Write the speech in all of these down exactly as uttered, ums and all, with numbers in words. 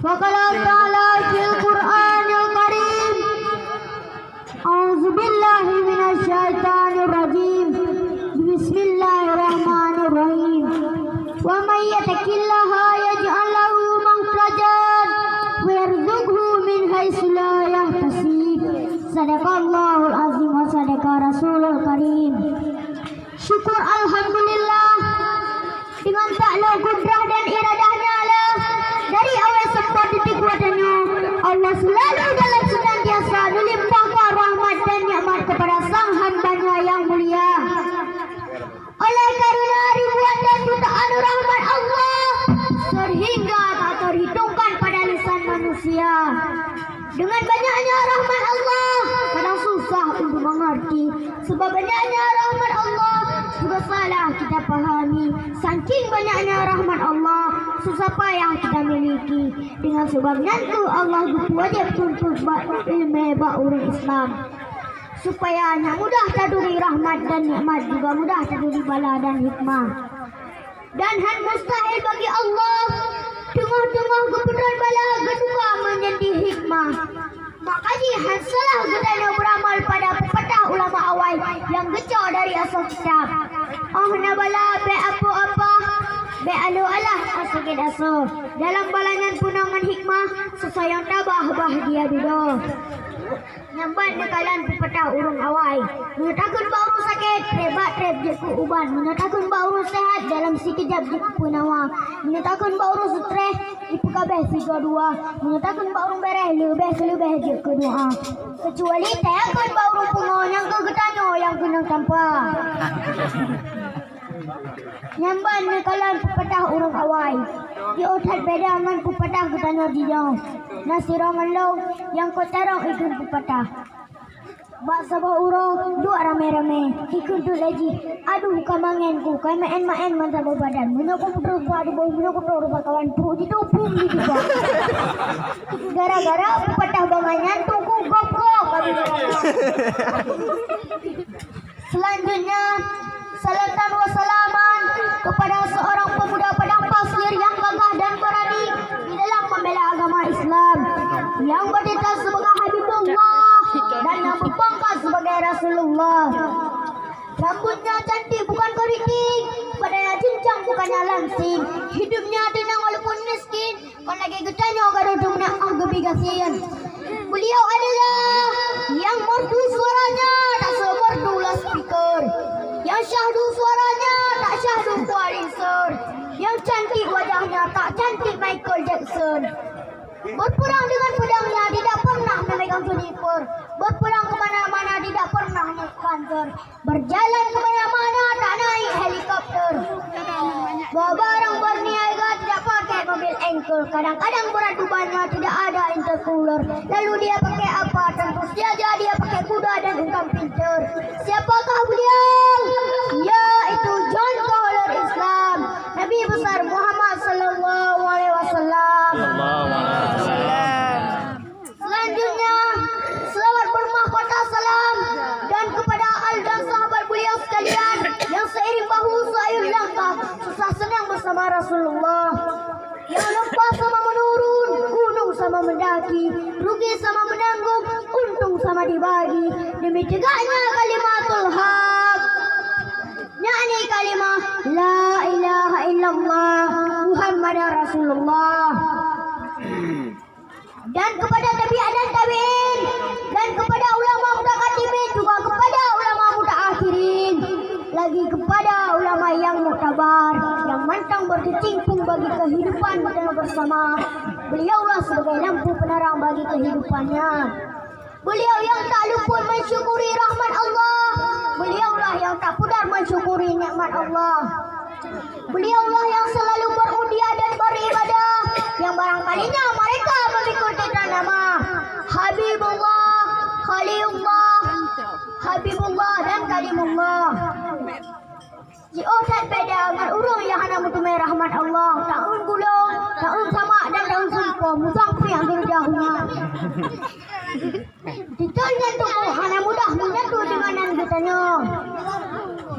وقال تعالى في القرآن الكريم: أعوذ بالله من الشيطان الرجيم. بسم الله الرحمن الرحيم. ومن يتق الله يجعل له مخرجا ويرزقه من حيث لا يحتسب. صدق الله العظيم وصدق رسول الكريم. Syukur alhamdulillah, deungon taklok kudrah dan iradah-Nya lah, dari awai sampai detik watée nyoe, Allah selalu dalam senantiasa melimpahkan rahmat dan nikmat kepada sang hamba-Nya yang mulia. Oleh karena ribuan dan jutaan rahmat Allah sehingga tak terhitungkan pada lisan manusia. Dengan banyaknya rahmat Allah, kadang susah untuk mengerti. Sebab banyaknya rahmat Allah, juga salah kita pahami. Saking banyaknya rahmat Allah, susah payah kita miliki. Dengan sebab nyan tu Allah geupeuwajéb tuntut bak ilmu bak ureuëng Islam, supaya nyak mudah taduri rahmat dan nikmat, juga mudah taduri bala dan hikmah. Dan hán mustahil bagi Allah teungoh-teungoh geupeudong bala geutukar meunjadi hikmah. Maka jih hán salah geutanyoe beuramal pada peupatah ulama awai nyang geucok dari asoe kitab: "Oh na bala bék apoh apah, bék aloh alah asakét asoe. Dalam bala nyan peunoh ngon hikmah, soe-soe nyang tabah bah dia dudoe." Nyan ban neukalon peupatah ureuëng awai: "Meunyoe takheun bak ureuëng sakét, treb bak treb jeuet keu ubat. Meunyoe takheun bak ureuëng seuhat, dalam sikeujab jeuet keu peunawa. Meunyoe takheun bak ureuëng seutreh, jipeugabeh sigoe dua. Meunyoe takheun bak ureuëng béréh, leubeh-leubeh jeuet keu doa. Keucuali takheun bak ureuëng pungo, nyang keuh geutanyoe nyang keunong tampa." Nyan ban neukalon peupatah ureuëng awai. Jiôh that beda ngon peupatah geutanyoe jinoe. Na sidroe ngon lôn nyang kot carông ikheun peupatah. Bak saboh uroe duek ramé-ramé, ikheun teuk lé jih, "Aduh, ka mangen ku, ka maén-maén mantong badan. Meunyoe ku peutrok bak tuboh, meunyoe ku trok bak kawan, pruet jitupung jituba." Gara-gara peupatah bangai nyan, teungku gob-gob. Selanjutnya, salatan wa salaman kepada seorang pemuda Padang Pasir yang gagah dan berani di dalam membela agama Islam, yang bertitah sebagai Habibullah dan yang berpangkat sebagai Rasulullah. Rambutnya cantik bukan keriting, badannya cincang bukannya langsing, hidupnya tenang walaupun miskin, kon lagée geutanyoe gadôh teumeunak óh geubi gasien. Beliau adalah yang merdu suaranya tak semerdu loudspeaker, yang syahdu suaranya tak syahdu kualisor, yang cantik wajahnya tak cantik Michael Jackson. Berperang dengan pedangnya, tidak pernah memegang sniper. Berperang ke mana-mana, tidak pernah naik panzer. Berjalan ke mana-mana, tak naik helikopter. Bawa barang berniaga, tidak pakai mobil engkol. Kadang-kadang berat bebannya, tidak ada intercooler. Lalu dia pakai apa? Tentu saja dia pakai kuda dan engkau pintar. Siapakah beliau? Yaitu John Kohler Islam, Nabi besar Muhammad sallallahu alaihi wasallam. Selanjutnya, selawat bermahkota salam dan kepada al dan sahabat beliau sekalian yang seiring bahu seiring langkah, susah senang bersama Rasulullah. Yang lupa sama menurun, gunung sama mendaki, rugi sama menanggung, untung sama dibagi, demi tegaknya kalimatul haq, yakni kalimah la ilaha illallah Muhammadar Rasulullah. Dan kepada tabi'in dan tabi'in, dan kepada ulama mutaqaddimin, juga kepada ulama mutaakhirin, lagi kepada ulama yang muktabar, yang mantong berkecimpung bagi kehidupan kita bersama. Beliaulah sebagai lampu penerang bagi kehidupannya. Beliau yang tak luput mensyukuri rahmat Allah. Beliaulah yang tak pudar mensyukuri nikmat Allah. Beliaulah yang selalu berudia dan beribadah, yang barangkalinya mereka memikul titah nama Habibullah, Khalilullah, Habibullah dan Kalimullah. Jiôh that beda ngon ureuëng nyang hana meuteumé rahmat Allah, taun gulong, taun samak dan taun seumpom, musang piang geureuja human. Titah nyan tuboh hana mudah meunyoe teuh deungon nan geutanyoe.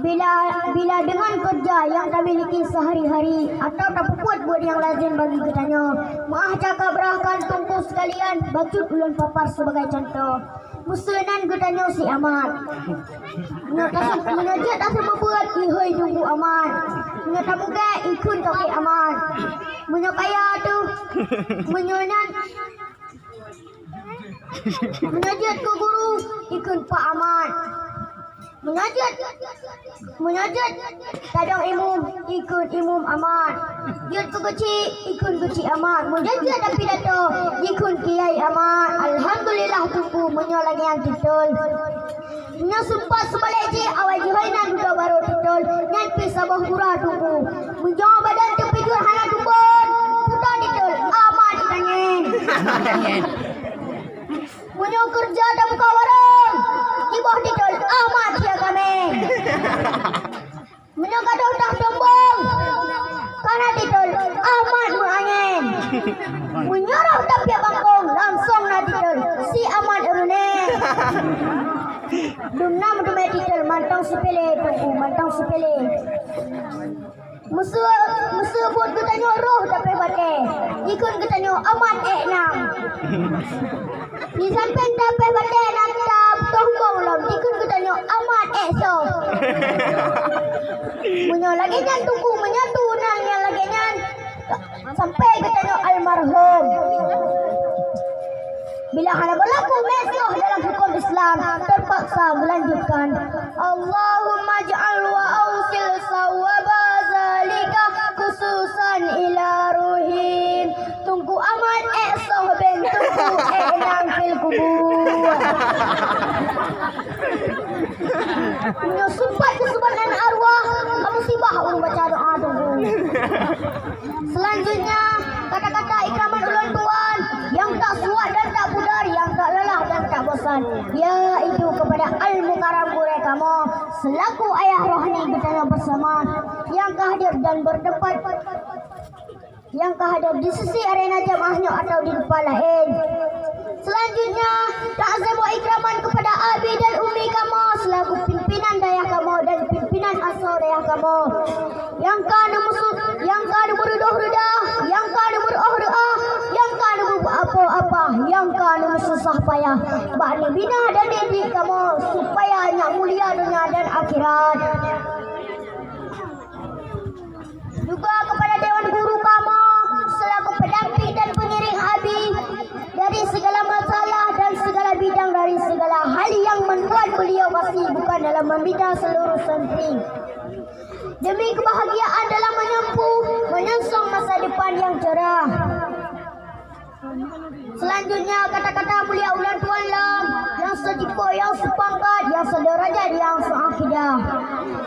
Bin Bila, bila dengan kerja yang tamiliki sehari-hari atau tapeubuet buet nyang lazim bagi geutanyoe, meuah cakap rakan teungku sekalian, bacut ulôn papar sebagai contoh. Meuseunan geutanyoe si amat. Meunyoe taseu-, meunyoe jeuet taseumeubeuet, ihôi teungku amat. Meunyoe tamugée, ikheun toke amat. Meunyoe kaya tu, meunyoe nyan, meunyoe jeuet keu guru, ikheun pak amat. Meunyoe jeuet, meunyoe jeuet tadong imum, ikheun imum amat. Jeuet keu keuchik, ikheun keuchik amat. Meunyoe jeuet tapidato, ikheun kiai amat. Alhamdulillah teungku, meunyoe lagée nyan titol. Meunyoe seupat seubalek jih, awai jih hôi nan dudoe barô titol, nyan pih saboh gura teungku. Meunyoe badan teupijuet hana tubon, puta titol, amat tangen. Meunyoe keureuja tabuka warong, jiboh titol, amat sia kaméng. Meunyoe gadôh dah tombong, kana titol, amat meuangén. Meunyoe roh tapiep bangkong, langsong na titol, si amat ureueng nyan. Dum na meuteumé titol, mantong sipilé teungku, mantong sipilé. Meuseu-, meuseu buet geutanyoe roh tapéh batée, jikheun geutanyoe amat ék nam. Di sampéng tapéh batée na kita toh bong lom, jikheun geutanyoe amat ék soh. Meunyoe lagée nyan teungku, meunyoe tu na nyang lagée nyan, sampai geutanyoe almarhum. Bila hana berlaku mesloh dalam hukum Islam, terpaksa melanjutkan. Allahumma ij'al wa ausil sawaba zalika khususan ila ruhin. Teungku amat ék soh ben teungku ék nam fil kubur. Nyoe sumpat keusubahan arwah, kamu sibah ureueng baca doa teungku. Selanjutnya, kata-kata ikraman ulôn tuan yang tak suwat dan tak pudar, yang tak lelah dan tak bosan, yaitu kepada Al-Mukarram gurée kamoe selaku ayah rohani geutanyoe bersama yang ka hadir dan bertempat, yang ka hadir di sisi arena jamaah nyoe atau di depan laén. Selanjutnya, takzim wa ikraman kepada abi dan umi kamoe selaku pimpinan dayah kamoe dan pimpinan asoe dayah kamoe. Nyang ka neumeusu-, nyang ka neumeureudôh reudah, nyang ka neumeuruôh reuah, nyang ka neumeubuet apoh apah, nyang ka neumeususah payah. Bak neubina dan didik kamoe supaya nyak mulia donya dan akhirat. Juga kepada dewan guru kamoe selaku pendamping dan pengiring abi dari segala masalah dan segala bidang, dari segala hal yang membuat beliau masih bukan dalam membina seluruh santri. Demi kebahagiaan dalam menyempuh, menyongsong masa depan yang cerah. Selanjutnya, kata-kata mulia ulôn tuan lom, nyang seujipo, nyang seupangkat, nyang seudeurajat, nyang seuakidah.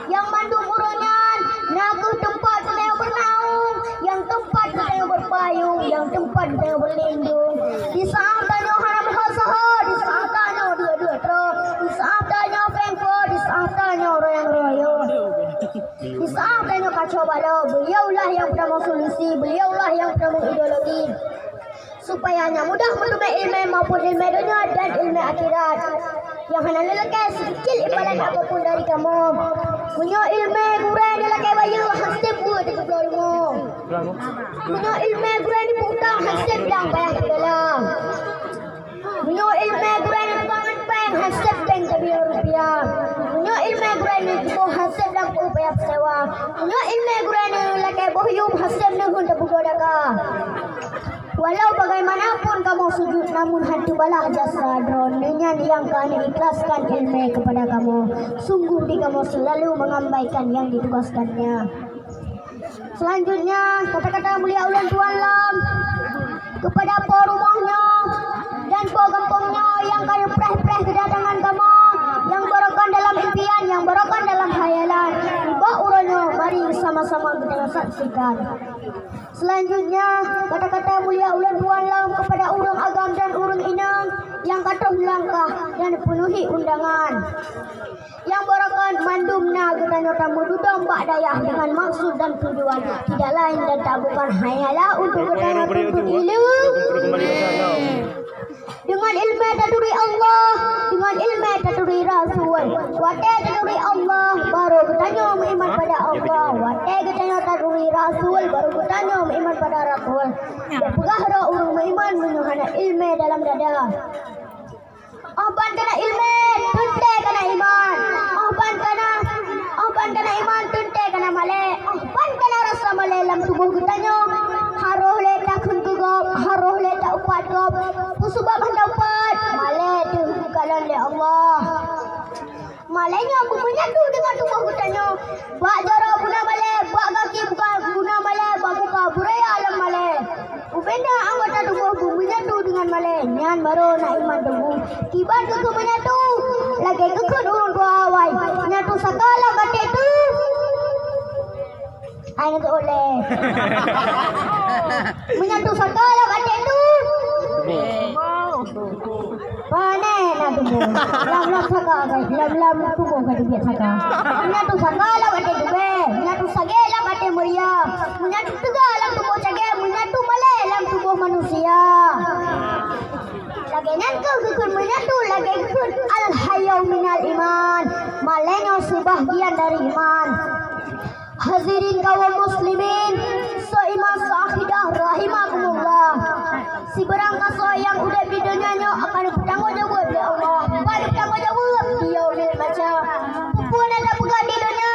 Nyang mandum ureueng nyan, na kheueh teumpat geutanyoe beunaung, nyang teumpat geutanyoe beupayong, nyang teumpat geutanyoe beulindong. Di saát tanyoe hana meuho-soho, di saát tanyoe duek-duek troh, di saát tanyoe pengko, di saát tanyoe royong-royong. Di saát tanyoe kacau balau, beliaulah nyang peutamong solusi, beliaulah nyang peutamong ideologi. Supaya nyak mudah meuteumé ileumèe maupun ileumèe donya dan ileumèe akhirat. Nyang hana neulakèe sikeucil imbalan apapun dari kamoe. Meunyoe ileumèe gurèe neulakèe bayeue, hasép buet di keubloe rumoh. Meunyoe ileumèe gurèe neupeuutang, hasép dang payah teugalang. Meunyoe ileumèe gurèe neutukangan péng, hasép péng tabilang rupiah. Meunyoe ileumèe gurèe neutuboh, hasép lam peue payah peusewa. Meunyoe ileumèe gurèe neulakèe boh yuem, hasép neuheun tapudoe daka. Walau bagaimanapun kamoe sujud, namun hana teubalah jasa droeneuh nyan nyang ka neuikhlaskan ileumèe keupada kamoe. Sungguh di kamoe seulalu mengabaikan nyang ditugaskannya. Selanjutnya, kata-kata mulia ulôn tuan lom keupada po rumoh nyoe dan po gampông nyoe nyang ka neupreh-preh keudatangan kamoe, nyang barokon dalam impian, nyang barokon dalam khayalan. Bak uroe nyoe, mari sama-sama geutanyoe saksikan. Selanjutnya, kata-kata mulia ulôn tuan lom keupada ureueng agam dan ureueng inong nyang ka troh meulangkah dan peunuhi undangan. Nyang barokon mandum na geutanyoe tameududong bak dayah deungon maksud dan tujuan tidak lain dan tak bukan hanyalah untuk geutanyoe tuntut ileu-, deungon ileumèe taturi Allah, deungon ileumèe taturi Taturi Rasul. Watée taturi Allah, baru geutanyoe meuiman pada Allah. Watée geutanyoe taturi Rasul, baru geutanyoe meuiman pada Rasul. Peugah droe ureuëng meuiman meunyoe hana iéleumé dalam dada. Óh ban kana iéleumé, teuntée kana iman. Óh ban kana, óh ban kana iman, teuntée kana malée. Óh ban kana rasa malée lam tuboh geutanyoe, harôh lé takheun keu gob, harôh lé taupat gob. Peue sabab hana upat? Malée teuh geukalon lé Allah. Malée nyoe beumeunyatu deungon tuboh geutanyoe. Bak jaroe beuna malée, bak gaki buka beuna malée, bak muka beuraya lam malée. Ubena anggota tuboh beumeunyatu deungon malée, nyan baru na iman tuboh. Kiban keuh meunyatu, lagée geukheun ureuëng tuha awai, nyatu saka lam até teuh. Ai na teuôt lé. Meunyatu saka lam até teuh. Pane na tuboh. Lam-lam saka, lam-lam tuboh ka teubiet saka. Meunyatu saka lam até tubée, meunyatu sagée lam até meuria, meunyatu teuga lam tuboh cagée, meunyatu malée lam tuboh manusia. Lagée nyan keuh geukheun meunyatu, lagée geukheun al-hayau minal iman. Malée nyoe seubahagian dari iman. Hadirin kaum muslimin, seuiman seuakidah rahimakumullah. Sibarang kasoe nyang udeb di donya nyoe akan geutanggong jaweueb lé Allah. Ban geutanggong jaweueb di yaumil mahsyar. Peue-peue nyang tapeugah di donya,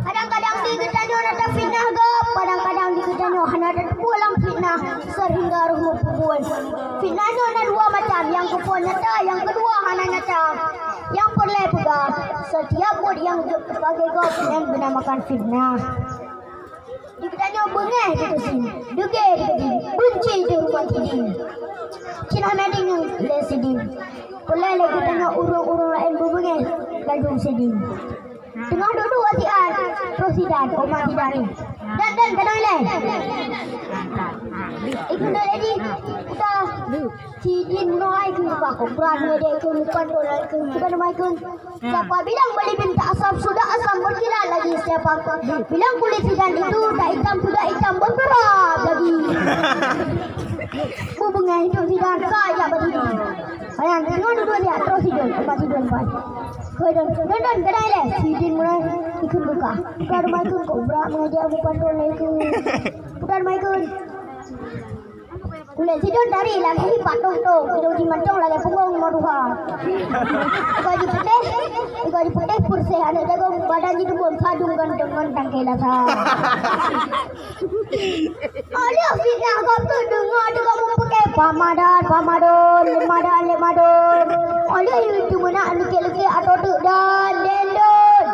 kadang-kadang di geutanyoe na tafitnah gob, kadang-kadang di geutanyoe hana tateupeue lam fitnah, seuhingga roh meupeubeuet. Fitnah nyoe na dua macam, nyang keuphon nyata, nyang keudua hana nyata. Nyang peureulée peugah, setiap buet nyang jeuet keu pageue gob nyan beunamakan fitnah. Di geutanyoe beungéh di keusi, deugée di keusi, beunci di rumoh sidin. Cina na deungoe lé sidin. Peureulée lé geutanyoe ureuëng-ureuëng laén beubeungéh laju sidin. Teungoh duek-duek siat, troh sidan, oma sidan. Dan, dan, kadang ilée. Ikut dari tadi, kita sidin mulai ke muka kobra, dia ke muka dolar ke, kita nama ikut. Siapa bilang beli bintang asam, sudah asam berkilat lagi. Siapa bilang kulit sidan itu tak hitam, sudah hitam berkurap lagi. Bubungan hidup sidan, kaya berdiri. Bayang, teungoh duek-duek siat, troh sidin, oma sidin, pai. Keu don, don, don, kadang ilée. Sidin mulai ikut buka. Buka rumah ikut, kok berat mengajar bukan don lagi tu. Bukan rumah ikut. Kulét sidon dari lagée patung tong, idong jimantong lagée punggong nomor dua. Baju putih, baju putih persih aneuk jagong, badan jiteumbon padum ganteng ngon tangke lasa. Aleuh fitnah gob teudeungoe, deungoe meupeugah pamadon, pamadon, lé madon, lé madon. Aleuh yue teumeunak leukie-leukie atau deuk dan dendon.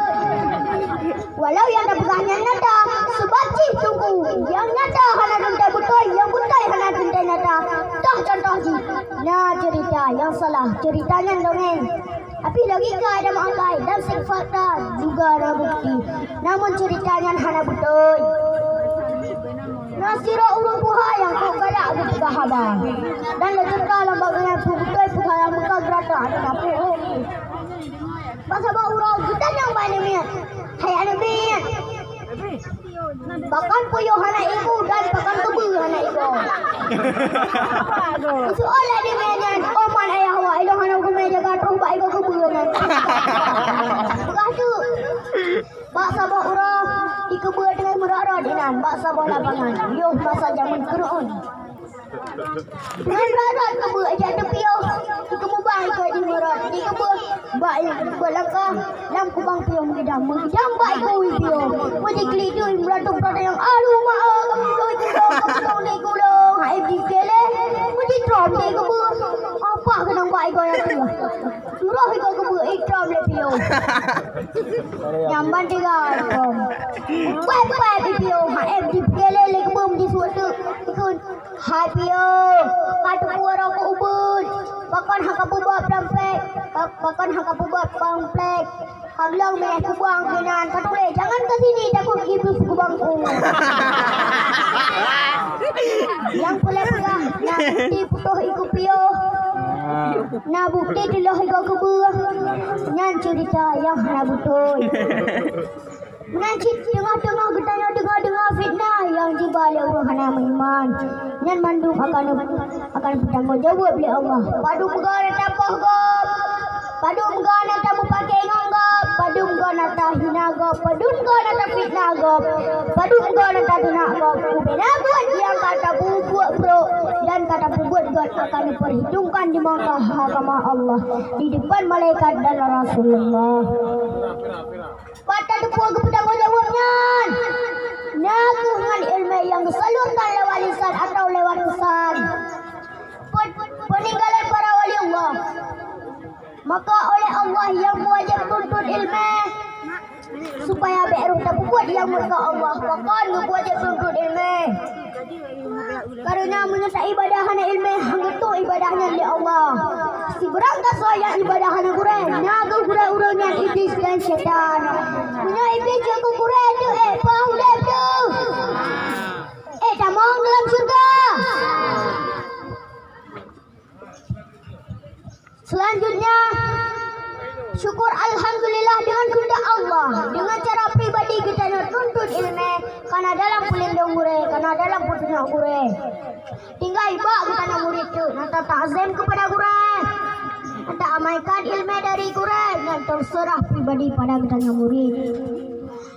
Walau nyang tapeugah nyan nyata, seubab jih teungku, nyang nyata hana teuntée beutôi, nyang beutôi hana teuntée nyata. Toh contoh jih, na ceurita nyang salah, ceurita nyan dongeng. Tapi logika ada meuakai dan sifat ta juga ada bukti. Namun ceurita nyan hana beutôi. Na sidroe ureuëng tuha nyang kok galak geupeugah haba. Dan lé teuka lam bagian peue beutôi peugah lam muka geurata dan apui. Bak saboh uroe geutanyoe bak aneuk miet. Hai aneuk miet. Pakon puyoh hana ibu dan pakon keubeue hana igoe. Soe lagée nyan, oh man ayah awak, ilong hana geumé jaga troh bak igoe keubeue nyan. Peugah tu. Bak saboh uroe, dikeubeuet teungoh meurot-rot inan bak saboh lapangan. Yoh masa jameun keureuen. Ngon rot-rot keubeue jak teupiôh, dikeumubang ikoe jih meurot. Dikeubeuet bak, bak langkah lam kubang piôh meugidang. Meugidang bak ikoe piôh. Meujiklik dui meurantong prot nyang alu ma, oh, kamu doi kudong, kamu dong di gulong. Hai di kele, meujitrom di keubeue. Apa keunong bak ikoe nyang tuha? Suroh ikoe keubeue, itrom lé piôh. Nyamban tiga ikom. Peuet-peuet di piôh, ha em di peugeleng lé keubeueng di suet teuk. Ikheun, "Hai piôh, ka teupeue roh keu ubeuet. Pakon hana peubuet pamplek? Pa-, pakon hana peubuet pamplek? Ka glong minah kubang keunan. Ka tuléh, 'Jangan ke sini, takut iblis kubangku.'" Nyang peureulée peugah, na bukti putôh iku piôh. Na bukti teuloh igoe keubeue. Nyan ceurita nyang hana beutôi. Meunan cit teungoh-teungoh geutanyoe deungoe-deungoe fitnah nyang jiba lé ureuëng hana meuiman. Nyan mandum akan, akan peutanggong jaweueb lé Allah. Padub peugah rata poh gob. Padum goe na tamupakè ngon gob, padum goe na tahina gob, padum goe na tafitnah gob, padum goe na tateunak gob. Ubena buet nyang ka tapeubuet brok dan ka tapeubuet göt akan diperhitungkan di muka mahkamah Allah, di depan malaikat dan Rasulullah. Pat tateupeue geupeutanggong jaweueb nyan? Na kheueh ngon ileumèe nyang geusalurkan lewat lisan atawa lewat peusan. Pe-, peuninggalan para wali Allah. Maka oleh Allah nyang meuwajéb tuntut ileumèe, supaya bèk rôh tapeubuet nyang meukeue Allah. Pakon geuwajéb tuntut ileumèe? Kareuna meunyoe taibadah hana ileumèe, hana geutueng ibadah nyan lé Allah. Sibeurangkasoe nyang ibadah hana gurèe, na kheueh gurèe ureueng nyan Iblih dan syaitan. Meunyoe Iblih jeuet keu gurèe, teuh ék paih udép teuh. Ék tamong dalam syeuruga. Selanjutnya, syukur alhamdulillah deungon keundak Allah, deungon cara pribadi geutanyoe tuntut ileumèe, kana dalam peulindong gurèe, kana dalam peutunyok gurèe. Tinggai bak geutanyoe murit teuk, na tatakzim keupada gurèe, na taamaikan ileumèe dari gurèe, nyan teuseurah pribadi pada geutanyoe murit.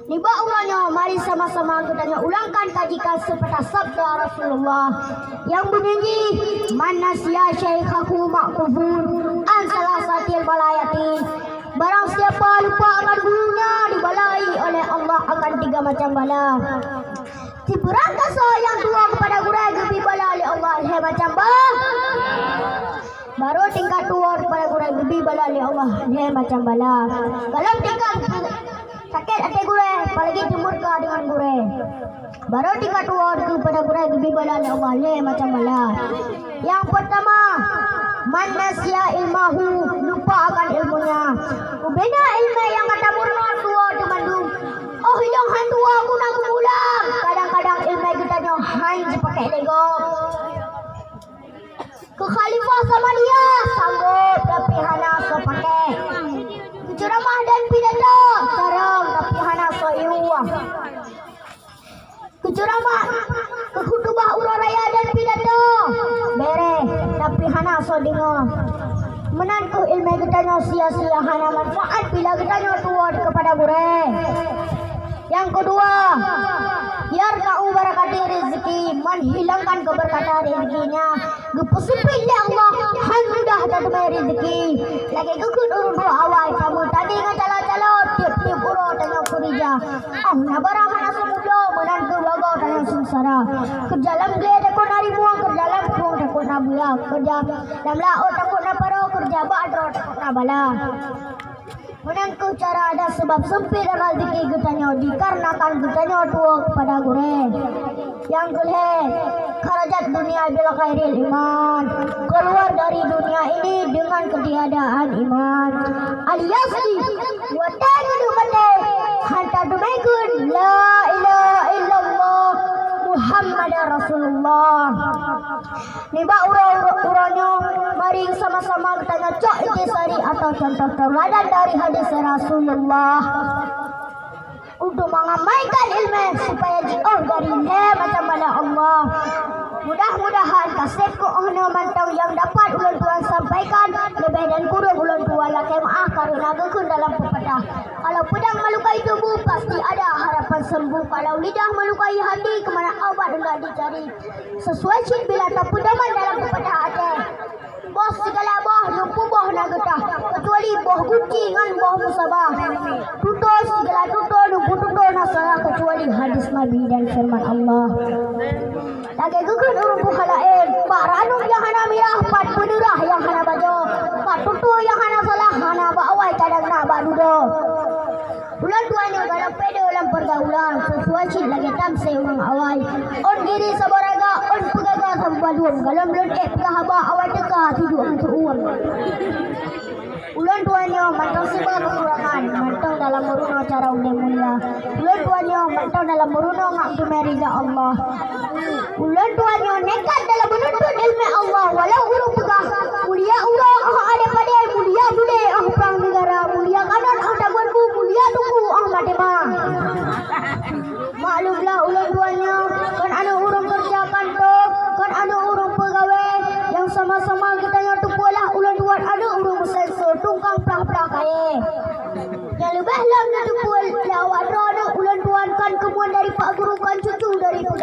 Nibak uroe nyoe, mari sama-sama geutanyoe ulangkan kajikan seupatah sabda Rasulullah nyang beunyi, "Man nasiya syaikhahu ma'kufun an salasatil balayatin." Barang siapa lupa akan gurunya, dibalai oleh Allah akan tiga macam bala. Sibeurangkasoe nyang tuwoe keupada gurèe geubri bala lé Allah lhèe macam bala. Barô tingkat tuwoe keupada gurèe geubri bala lé Allah lhèe macam bala. Galom tingkat sakét até gurèe, apalagi teumurka deungon gurèe. Barô tingkat tuwoe keupada gurèe geubri bala lé Allah lhèe macam bala. Nyang peurtama, man nasiya ilmahu, lupa akan ilmunya. Ubena ileumèe nyang ka tamurka tuwoe teumandum. Oh, ilôn han tuwoe guna kumulang. Kadang-kadang ileumèe geutanyoe han jipakék lé gob. Keu khalifah Samaniyah sanggob, tapi hana soe pakék. Keu ceuramah dan pidato sarong, tapi hana soe yue. Keu ceuramah, keu khutubah uroe raya dan pidato, bèrèh, tapi hana soe deungoe. Meunan kheueh ileumèe geutanyoe sia-sia, hana manfaat bila geutanyoe tuwoe keupada gurèe. Nyang keudua, yarfa'u barakati rizki, menghilangkan keberkatan rezekinya. Geupeuseumpét lé Allah, han mudah tateumé rezeki. Lagèe geukheun ureueng tuha awai, tameutanyoe ngon calo-calo, tiep-tiep uroe tanyoe keurija. Oh, na barang hana seumulo, meunan kheueh bagoe tanyoe seungsara. Keurija lam glé takot na rimueng, keurija lam krueng takot na buya, keurija lam laôt takot na paro, keurija bak droe takot na bala. Meunan kheueh cara dan seubab seumpét rezeki geutanyoe dikarenakan geutanyoe tuwoe keupada gurèe. Nyang keulhèe, kharajat dunia bil ghairil iman, keluar dari dunia ini dengan ketiadaan iman. Alias jih, watèe keuneuk maté, han tateumé kheun la ilaha illallah Muhammadar Rasulullah. Nibak uroe-uroe nyoe, mari sama-sama geutanyoe cok intisari atau contoh tauladan dari hadis Rasulullah untuk mengamaikan ilmu supaya jiôh dari lhèe macam bala Allah. Mudah-mudahan ka sép keu 'oh noe mantong nyang dapat ulôn tuan sampaikan, leubeh dan kureueng ulôn tuan lakèe meu'ah kareuna geukheun dalam peupadah, kalau pedang melukai tubuh, pasti ada harapan sembuh. Kalau lidah melukai hati, kemana obat hendak dicari? Sesuai cit bila tapeudoman dalam peupadah Aceh. Boh sigala boh, nyang peuboh na geutah, kecuali boh gunci ngon boh musabah. Tutoe sigala tutoe, nyang peututoe na salah, kecuali hadis Nabi dan firman Allah. Lagèe geukheun ureueng tuha laén, bak ranub nyang hana mirah, pat peuneurah nyang hana bajoe, pat tutoe nyang hana salah, hana bak awai kadang na bak dudoe. Ulôn tuan nyoe galak pede lam pergaulan, sesuai cit lagèe tamsé ureueng awai. Ôn giri saboh raga, ôn peugaga saboh padum. Galom lôn ék peugah haba awai teuka sidroe meutu'uem. Ulôn tuan nyoe mantong sibak keukurangan, mantong dalam meurunoe cara udép mulia. Ulôn tuan nyoe mantong dalam meurunoe ngon teumé ridha Allah. Ulôn tuan nyoe nekat dalam meununtut ileumèe Allah, walau ureueng peugah, mulia uroe 'oh adé padé, mulia judé 'oh prang neugara, mulia kanon 'oh taguan bu, mulia teungku 'oh maté ma. Maklumlah ulôn tuan nyoe kon aneuk ureueng keureuja kantô, kon aneuk ureueng peugawée, nyang sama-sama geutanyoe teupeue lah ulôn tuan aneuk ureueng meuseulseu, tukang plah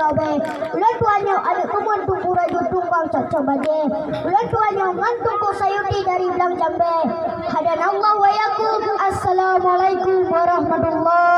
Ulôn tuan nyoe aneuk peumon Teungku Rayeuk Tumpang Cok-cok Bajée. Ulôn tuan nyoe ngon Teungku Sayuti dari Blang Jambée. Hadanallahu wa iyyakum. Assalamualaikum warahmatullahi